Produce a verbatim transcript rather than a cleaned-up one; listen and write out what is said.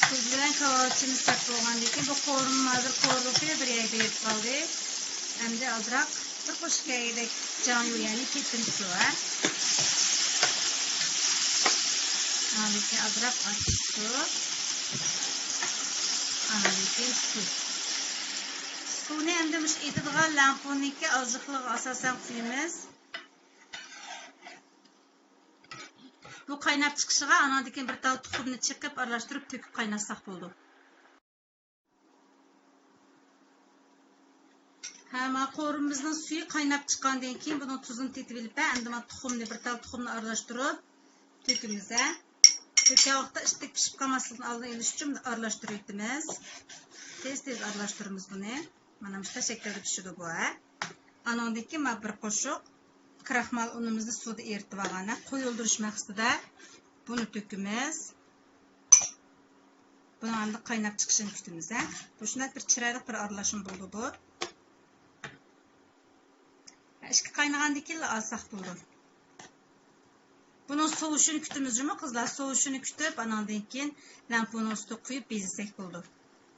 تۇز بىلەن كاۋاۋىچىنى سەپ بولغاندىن كېيىن، بۇ قورۇم ھازىر قورۇلۇپ بىر يەرگە بېرىپ قالدى. ئەمدى ئازراق بىر قوشۇق يەيدەك جاڭيۇ، يەنى كېتىم سۇ، ھە. ئاندىن كېيىن ئازراق ئاچچىق سۇ. ئاندىن كېيىن سۇ. سۇنى ئەمدى مۇشۇ ئېتىدىغان لەڭپۇنىڭكى ئازلىقلىرىغا ئاساسەن قۇيىمىز. بۇ قايناپ چىقىشىغا ئاناندىن كېيىن بىر تال تۇخۇمنى چېقىپ ئارىلاشتۇرۇپ تۆكۈپ قايناتساق بولىدۇ. ھە، ما قورۇمىمىزنىڭ سۈيى قايناپ چىققاندىن كېيىن بۇنىڭ تۇزىنى تېتىۋېلىپ، ھە، ئەمدى ما تۇخۇمنى، بىر تال تۇخۇمنى ئارىلاشتۇرۇپ تۆكىمىز، ھە. تۆككەن ۋاقىتتا ئىشتىك پىشىپ قالماسلىقىنى ئالدىنى ئېلىش ئۈچۈن ئارىلاشتۇرۇۋېتىمىز. تېز-تېز ئارىلاشتۇرىمىز بۇنى. مانا مۇشۇنداق شەكىلدە پىشىدۇ بۇ، ھە. ئانىڭدىن كېيىن ما بىر قوشۇق كراخمال ئۇنىمىزنى سۇدا ئېرىتىپ ئالغان، ھە، قويۇلدۇرۇش مەقسىتىدە بۇنى تۆكىمىز. بۇنىڭ ئاندىن قايناپ چىقىشىنى كۈتىمىز، ھە. بۇ شۇنداق بىر چىرايلىق بىر ئارىلاشما بولدى بۇ. ئىككى قاينىغاندىن كېيىنلا ئالساق بولىدۇ. بۇنىڭ سوۋۇشىنى كۈتىمىز جۇمۇ قىزلار. سوۋۇشىنى كۈتۈپ، ئاناندىن كېيىن لەڭپۇنىڭ ئۈستىگە قۇيۇپ بېزىسەك بولىدۇ.